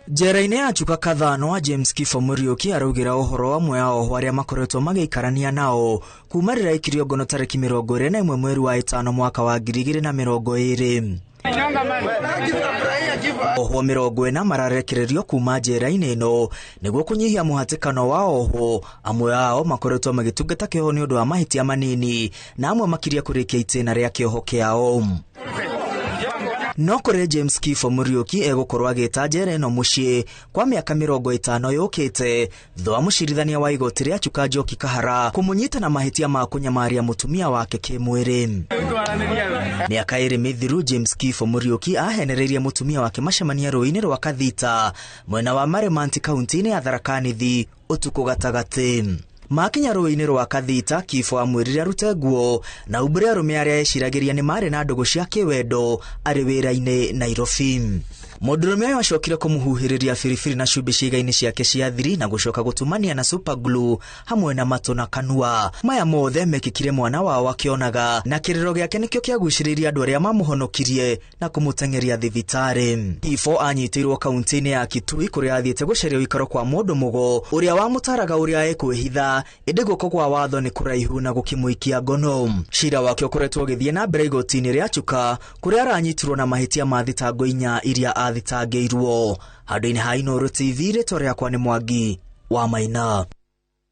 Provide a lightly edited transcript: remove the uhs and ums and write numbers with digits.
Njera-inĩ ya Chuka Kathanwa, James Kifo Muriuki araugĩra ũhoro amwe a ohwo arĩa makoretwo magĩikarania nao kuma rĩrĩa aikirio ngono tarĩki 21 mweri wa 5 mwaka wa 2020. Ohwo 40 mararekererio kuma njera-inĩ ĩno nĩguo kũnyihia mũhatĩkano wa ohwo. Amwe ao makoretwo magĩtungata kĩoho nĩ ũndũ wa mahĩtia manini na amwe makirie kũrĩkia itĩna rĩa kĩoho kĩao. No kũrĩ James Kifo Muriuki egũkorwo agĩta njera ĩno mũciĩ kwa mĩaka 50 yũkĩte thutha wa mũcirithania wa igoti rĩa Chuka Njoki Kahara kũmũnyita na mahĩtia ma kũnyamaria mũtumia wake kĩmwĩrĩ. Mĩaka 2 mĩthiru, James Kifo Muriuki ahenereirie mũtumia wake macemania rũĩ-inĩ rwa Kathita mwena wa Marimanti kaunti-inĩ ya Tharaka Nithi ũtukũ gatagatĩ. Makinya rũĩ-inĩ rwa Kathita, Kifo amwĩrire arute nguo na umbũre arũme arĩa eciragĩria nĩ marĩ na ndũgũ cia kĩwendo arĩ wĩra-inĩ Nairobi. Mũndũrũme ũyũ acokire kũmũhuhĩrĩria biribiri na cumbĩ ciĩga-inĩ ciake cia thiri na gũcoka gũtumania na super glue hamwe na matũ na kanua. Maya mothe mekĩkire mwana wao akĩonaga, na kĩrĩro gĩake nĩkĩo kĩagucĩrĩirie andũ arĩa mamũhonokirie na kũmũteng'eria thibitarĩ. Kifo anyitĩirwo kaunti-inĩ ya Kitui kũrĩa athiĩte gũcaria ũikaro kwa mũndũ mũgo ũrĩa wamũtaraga ũrĩa ekwĩhitha, ĩndĩ guoko kwa watho nĩ kũraihu na gũkĩmũikia ngono. Cira wake ũkoretwo ũgĩthiĩ na mbere igoti-inĩ rĩa Chuka kũrĩa aranyitirwo na mahĩtia ma thitango 4 iria athitangĩirwo. Handũ-inĩ ha Inooro TV, rĩtwa rĩakwa nĩ Mwangi wa Maina.